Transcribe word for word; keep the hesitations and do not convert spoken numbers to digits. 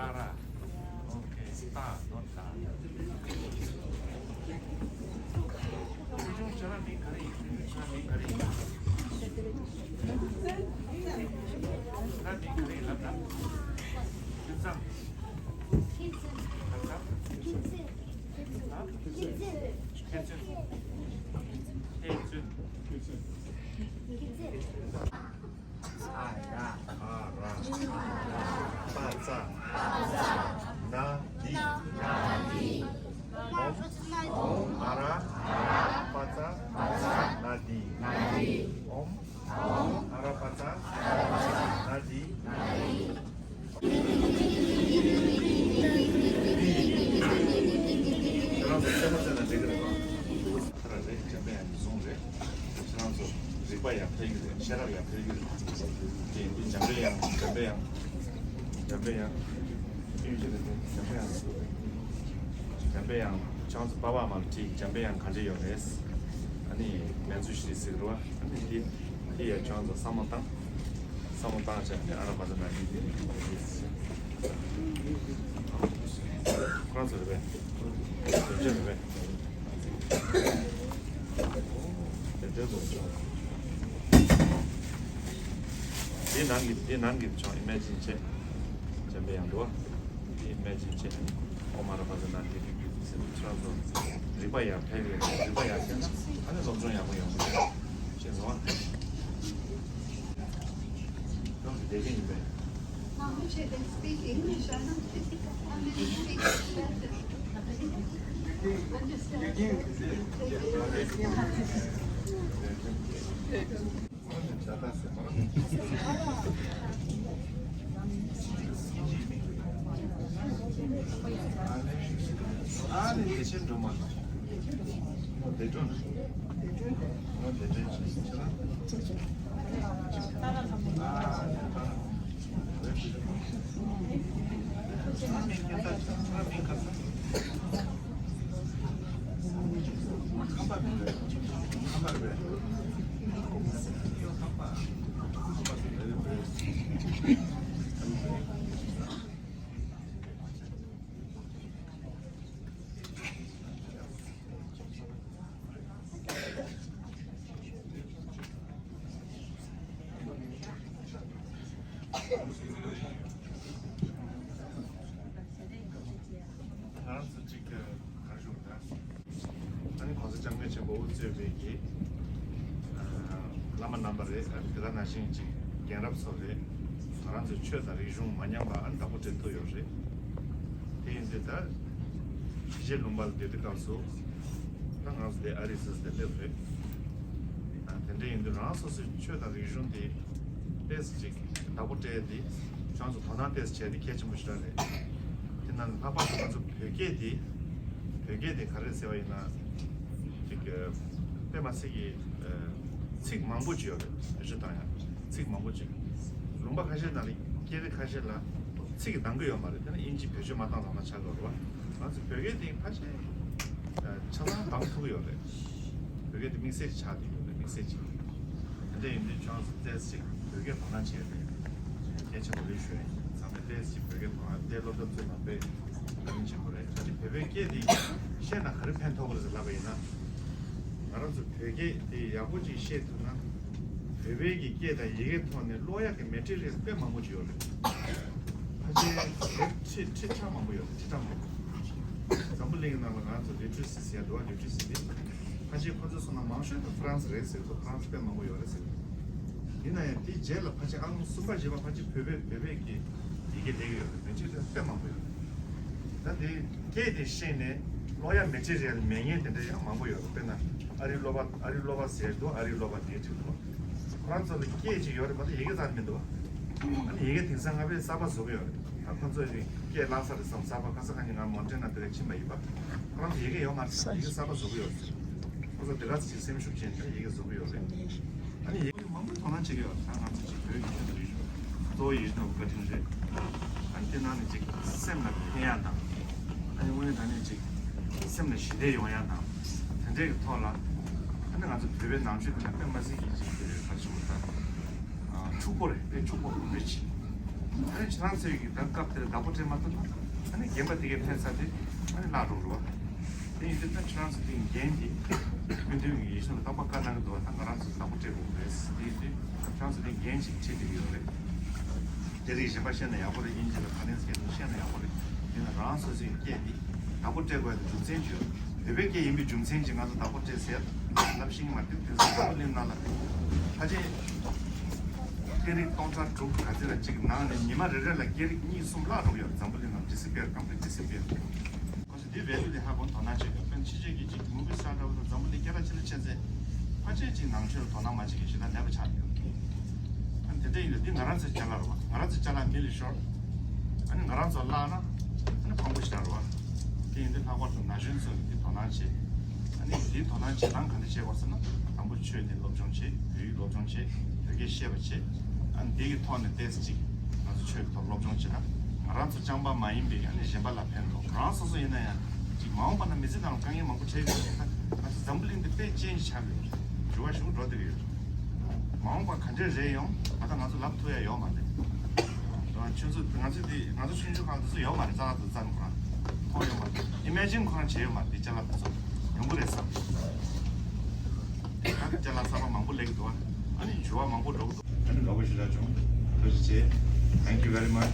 ཨ་ར། ཨོ་ཁེ། ཏ་ནོ་ཏ། ཁྱེད་ཚོ་ཁྱེད་རང་མིང་ག་རེ་ཡིན། ཁྱེད་རང་མིང་ག་རེ་ཡིན། ཁྱེད་རང་མིང་ག་རེ་ཡིན་ལབ་དང་། ཁྱེད་ཚང་། ཁྱེད་ཚང་། ཁྱེད་ཚང་། ཨ། ཁྱེད་ཚང་། ཁྱེད་ཚང་། ཁྱེད་ཚང་། ཨ་ར། ཨ་ར། པ་ཙ། ན་དྷཱིཿ། ཨོཾ། ཨ་ར། པ་ཙ། ན་དྷཱིཿ། ཨོཾ། ཨ་ར་པ་ཙ། ན་དྷཱིཿ། ཁྱེད་རང་ཚོ་རྩེད་མོ་རྩེ་ན་འགྲིག་གི་རེད་པ། ཁ་ར་རེད། འཇམ་པའི་དབྱངས་ཀྱི་གཟུངས་རེད། ཁྱེད་རང་ཚོ་རིག་པ་ཡར་འཕེལ་གྱི་རེད། ཤེས་རབ་ཡར་འཕེལ་གྱི་རེད། དེ་ཡིན་དུས་འཇམ་པའི་དབྱངས། འཇམ་པའི་དབྱངས། འཇམ་པའི་དབྱངས། ཨེ་ཡོད་ཀྱི་རེད་དེ། འཇམ་པའི་དབྱངས། འཇམ་པའི་དབྱངས། ཁྱེད་རང་ཚོ་པ་ཕ་མར་དྲིས། འཇམ་པའི་དབྱངས་ག་འདྲ་ཡོད་རེད། ཨ་ནི་མེ་ཚུ་ཤི་ཟེར་རོ། ཨ་ནི་དེ་དེ་ཡ་ཁྱེད་རང་ཚོ་བསམ་བློ་བཏང་། བསམ་བློ་བཏང་བྱས་ནས་ཨ་ར་པ་ཙ་ན་དྷཱིཿ་དེ་རེད། ཁོ་རང་ཚོ་རེད་པས། དེ་འདྲ་རེད་པས། དེ་འདྲ་རེད་ཆོག་འདི་ནང་གི། འདི་ནང་གི་ཆོག་ཨི་མེ་ཇིན་བྱས། འཇམ་པའི་དབྱངས་འདུག་པ། འདི་ཨི་མེ་ཇིན་བྱས། ཨོཾ་ཨ་ར་པ་ཙ་ན་དྷཱིཿ་དྷཱིཿ་དྷཱིཿ་ཟེར་ནས་ཁྱེད་རང་ཚོ་རིག་པ་ཡར་འཕེལ་གྱི་རེད། རིག་པ་ཡར་འཕེལ་ན་ཨ་ནི་སློབ་སྦྱོང་ཡག་པོ་ཡོང་གི་རེད། ཤེས་སོང་ཨ། ཁྱོད་ཀྱི་བདེ་སྐྱིད་ཡིན་པས། Mama, they speak English. I don't think, I mean, speak better. Understand. ཨ་ནི་དེ་ཕྱིར་འགྲོ་མ། འོ་དེ་འགྲོ་ན། འོ་དེ་འགྲོ་ན་ཕྱིར་ར། ཨ་ནི་ད་ར། ང་རང་ཚོ་གཅིག་ག་རེ་ཞུ་དགོས་རེད། ཨ་ནི་༸གོང་ས་༸སྐྱབས་མགོན་ཆེན་པོ་དབུ་གཙོས་པའི་གི་ཨ་བླ་མ་རྣམ་པ་རེད། ཨ་ནི་དེ་ག་ནང་བཞིན་གཅིག་རྒན་རབས་ཚོ་རེད། ང་རང་ཚོའི་ཆོས་དང་རིག་གཞུང་མ་ཉམས་པ་ཨ་ནི་བདག་པོ་སྤྲད་ཐུབ་ཡོད་རེད། དེ་ཡིན་དུས་ད་ཕྱི་རྒྱལ་ལུང་པ་ལ་སྡོད་དུས་སྐབས་སུ་ད་ང་ཚོ་དེ་ཨ་རི་སི་དེ་སླེབས་རེད། ཨ་དེ་འདྲ་ཡིན་དུས་རང་སོ་སོའི་ཆོས་དང་རིག་གཞུང་དེ་ཏོག་ཙམ་ཅིག་བདག་པོ་སྤྲད་དེ་ཁྱོད་ཚོ་དོ་སྣང་ཏོག་ཙམ་བྱས་ཏེ་གལ་ཆེན་པོ་ཞིག་རེད། དེ་ན་ལྷག་པར་དུ་ང་ཚོ་བོད་སྐད་དེ། བོད་སྐད་དེ་ག་རེ་ཟེར་བ་ཡིན་ན། ཅིག་དཔེ་མ་སྲིད་ཀྱི་ཚིག་མང་པོ་ཅིག་ཡོད་རེད། བེད་སྤྱོད་བཏང་ཡ་ཚིག་མང་པོ་ཅིག་ལུང་པ་ཁ་ཤས་ནང་ལ་སྐད་རིགས་ཁ་ཤས་ལ་ཚིག་གི་གདངས་ཀ་ཡོད་མ་རེད། དེ་ནི་དབྱིན་ཇི་བེད་སྤྱོད་མ་བཏང་ཙམ་ལ་ཆགས་ཡོད་རེད་བ། ང་ཚོ་བོད་སྐད་དེ་ཕལ་ཆེར་ཆ་ཚང་གདངས་ཐུབ་ཀྱི་ཡོད་རེད། བོད་སྐད་དེ་དམིགས་བསལ་ཅིག་ཆགས་བསྡད་ཡོད་རེད། དམིགས་བསལ་ཅིག་དེ་འདྲ་ཡིན་དུས་ཁྱོད་ཚོ་ཏོག་ཙམ་ཅིག་བོད་སྐད་དོ་སྣང་བྱས་ཏེ། གལ་ཆེན་པོ་རེད་ཞུ་ཡ་ཡིན། ཚང་མས་ཏོག་ཙམ་ཅིག་བོད་སྐད་དོ་སྣང་བལྟས། སློབ་གྲྭ་ཚོའི་ནང་དཔེ་བཀའ་དྲིན་ཆེན་པོ་རེད། ད་ནི་བོད་པའི་སྐད་འདི་ཤེས་ན་ག་རེ་ཕན་ཐོགས་པ་རེད་ཟེར་ལབ་པ་ཡིན་ན། ང་རང་ཚོ་བོད་སྐད་འདི་ཡག་པོ་ཅིག་ཤེས་ཐུབ་ན། བོད་པའི་གི་སྐད་དང་ཡི་གེ་ཐོག་ནས་ཀློག་ཡག་གི་མེ་ཊི་རི་ཡལ་དཔེ་མང་པོ་ཅིག་ཡོད་རེད། ཕལ་ཆེར་ཁྲི་ཁྲི་ཕྲག་མང་པོ་ཡོད་རེད། ཁྲི་ཕྲག་མང་པོ། འཛམ་བུ་གླིང་གི་ནང་ལ་ང་ཚོ་ལི་ཊི་རེ་སི་ཟེར་ཡ་འདུག་བ། ལི་ཊི་རེ་སི་དེ་ཕལ་ཆེར་ཁོ་ཚོའི་སོང་ན་མང་ཤོས་དེ་ཧྥ་རན་སི་རེད་ཟེར་གི་འདུག་ཧྥ་རན་སི་དཔེ་མང་པོ་ཡོད་རེད་ཟེར་གི་འདུག་ཡིན་ན་ཡང་དེའི་རྗེས་ལ་ཕལ་ཆེར་ཨང་གསུམ་པ་བཞི་པ་ཕལ་ཆེར་བོད་པའི་བོད་པའི་གི་ཡི་གེ་སླེབས་ཀྱི་ཡོད་རེད། མེ་ཊི་རི་ཡལ་དཔེ་མང་པོ་ཡོད་རེད། ད་དེ་སྐད་དེ་ཤེས་ནས་ཀློག་ཡ་མེ་ཊི་རི་ཡལ་མེད་མཁན་དེ་འདྲ་ཡང་མང་པོ་ཡོད་རེད། དཔེར་ན་ཨ་རིའི་སློབ་པ། ཨ་རིའི་སློབ་པ་ཟེར་འདུག་ཨ་རིའི་སློབ་པ་དེ་བྲིས་འདུག་ཁོ་རང་ཚོ་ལ་སྐད་ཅིག་ཡོད་རེད་མ་གཏོགས་ཡི་གེ་རྩ་ནས་མི་འདུག་ཨ་ནི་ཡི་གེ་དེང་སང་ང་ཕའི་གསར་པ་བཟོ་གི་ཡོད་རེད། ད་ཁོ་ཚོས་ནི་སྐད་བརླག་ས་རེད་བསམ། གསར་པ་ཁ་ས་ཁ་ཉིན་ང་མོན་ཊེ་ན་དེ་ག་ཕྱིན་པ་ཡིན་པ། ཁོ་རང་ཚོ་ཡི་གེ་ཡོད་མ་རེད། ཡི་གེ་གསར་པ་བཟོ་གི་ཡོད་རེད། ཁོ་ཚོ་དེ་ག་ཚོད་ཅིག་སེམས་ཤུགས་ཆེན་ནས་ཡི་གེ་བཟོ་གི་ཡོད་རེད། ཨ་ནི་ཡི་གེ་མང་པོ་དོ་སྣང་བྱེད་ཀྱི་ཡོད་རེད། ད་ང་ཚོ་ཅིག་བོད་ཀྱི་ཆོས་དང་རིག་གཞུང་གཙོ་བོ་ཡིན་ནོ་བཀའ་དྲིན་རེད། ཨ་ནི་དེ་ནང་ནས་ཅིག་སེམས་ལ་ཕན་ཡག་དང་། ཨ་ནི་དངོས་གནས་དྲང་གནས་ཅིག་སེམས་ལ་ཞི་བདེ་ཡོང་ཡག་དང་། དེ་འདྲའི་གི་ཐོག་ལ། ཨ་ནི་ང་ཚོ་བོད་པའི་ནང་ཆོས་དེ་ལ་དཔེ་མ་སྲིད་ཀྱི་ཅིག་དེ་རེད། ག་རེ་ཞུ་དགོས་རེད། ད་ཕྱུག་པོ་རེད། དཔེ་ཕྱུག་པོ་རེད་ཅིག་ཨ་ནི་ཁྱེད་རང་ཚོས་ཀྱི་ད་སྐབས་དེར་བདག་པོ་སྤྲད་མ་ཐུབ་ན། ཨ་ནི་རྒན་པ་དེ་གའི་ཕན་ས་དེ་ཨ་ནི་བརླག་འགྲོ་རུ་བ། དེ་ཡིན་དུས་ད་ཁྱེད་རང་ཚོ་དེ་འགན་དེ་སྐུ་མདུན་གྱི་ཡིད་བཞིན་ལ་རྟག་པར་བཀའ་གནང་གི་འདུག་བ། ད་ང་རང་ཚོ་བདག་པོ་སྤྲད་དགོས་རེད། དེ་ཡིན་དུས་ཁྱེད་རང་ཚོ་དེ་འགན་ཞིག་ཁྲིད་བསྡད་ཀྱི་ཡོད་རེད། སྐད་རིགས་གཞན་པ་བཤད་ན་ཡག་པོ་རེད། དབྱིན་ཇི་ལ་ཐ་ལན་སྐད་དུ་བཤད་ན་ཡག་པོ་རེད། ཡིན་ན་རང་སོ་སོའི་སྐད་འདི་བདག་པོ་སྤྲད་དགོས་ཡ་རྒྱུ་མཚན་ཅིག་ཡོད། བོད་པའི་སྐད་ཡིན་པའི་རྒྱུ་མཚན་གྱིས་ང་ཚོ་བདག་པོ་སྤྲད་ཟེར་ལབ་ཤེས་ཀྱི་མ་རེད། དེང་སང་འཛམ་བུ་གླིང་ནང་ལ་ཕལ་ཆེར་སྐད་རིགས་སྟོང་ཕྲག་དྲུག་ག་ཚོད་ལ་གཅིག་ནང་ནས་ཉི་མ་རེ་རེ་ལ་སྐད་རིགས་གཉིས་གསུམ་བརླག་འགྲོ་གི་ཡོད་རེད། འཛམ་བུ་གླིང་ནང་disappear, complete disappear། ཁོ་ཚོ་འདི་value དེ་ཧ་གོ་དོ་སྣང་བྱེད་དགོས། དཔེར་ན་ཕྱི་རྒྱལ་གྱི་གཅིག་མུ་བི་སི་ཊར་འདྲ་བོ་དང་འཛམ་བུ་གླིང་སྐད་གྲགས་ཆེ་ལ་ཆེ་ཚེ་ཕལ་ཆེར་གཅིག་ནང་ཆོས་ལ་དོ་སྣང་མ་བྱེད་མཁན་ཞེ་དྲག་མེད་པ་ཆགས་ཡོད། ཨ་ནི་དེ་འདྲ་ཡིན་ན་འདི་ང་རང་ཚོའི་ཅ་ལག་རེད་བ། ང་རང་ཚོའི་ཅ་ལག་མི་ལ་ཤོར། ཨ་ནི་ང་རང་ཚོ་བརླག་ན་ཨ་ནི་ཕངས་པོ་ཞེ་དྲག་རེད་བ། དེ་ཡིན་དུས་ལྷག་པར་དུ་ན་གཞོན་ཚོས་འདི་དོ་སྣང་བྱེད། ཨ་ནི་འདིའི་དོ་སྣང་བྱེད་སྟངས་ག་འདྲ་བྱེད་དགོས་ཟེར་ན། དང་པོ་ཆོས་འདི་སློབ་སྦྱོང་བྱེད། བོད་ཡིག་སློབ་སྦྱོང་བྱེད། བོད་སྐད་བཤད་པ་བྱེད། ཨ་ནི་འདི་གི་ཐོག་ནས་ཏོག་ཙམ་ཅིག་ང་ཚོ་ཆོས་ཀྱི་ཐོག་སློབ་སྦྱོང་བྱེད་ན། ང་རང་ཚོ་རྐྱང་པ་མ་ཡིན་པའི་ཨ་ནི་གཞན་པ་ལ་ཕན་ཐོགས། རང་སོ་སོ་ཡིན་ན་ཡང་ཅིག་མ་འོངས་པ་ན་མི་ཚེ་ནང་དཀའ་ངལ་མང་པོ་འཕྲད་ཡོང་དུས། ད་ང་ཚོ་འཛམ་བུ་གླིང་འདི་དཔེ་ཅན་ཞིག་ཆགས་ཡོད་རེད། འགྱུར་བ་ཞིག་འགྲོ་བསྡད་ཀྱི་ཡོད་རེད། མ་འོངས་པ་ག་འདྲས་རེད་ཡོང་། ད་ལྟ་ང་ཚོ་ལབ་ཐུབ་ཡ་ཡོད་མ་རེད། ང་ཚོ་ཆུང་ཚོ་ང་ཚོ་འདི་ང་ཚོ་ཆུང་ཆུང་སྒང་དུ་ཚོ་ཡོད་མ་རེད། རྩ་བ་དུ་རྩ་ནས་ཁོ་རང་མཐོང་ཡོད་མ་རེད། ཨི་མེ་ཇིན་ཁོ་རང་བྱས་ཡོད་མ་རེད། འདི་ཅ་ལག་དེ་ཚོ་ཡོང་གི་རེད་བསམ། ད་ཅ་ལག་གསར་པ་མང་པོ་སླེབས་ཀྱི་འདུག་ཨ་ནི་འགྱུར་བ་མང་པོ་འགྲོ་གི་འདུག་ཨ་ནི་དགའ་པོ་ཞེ་དྲག་བྱུང་། ཐུགས་རྗེ་ཆེ། Thank you very much.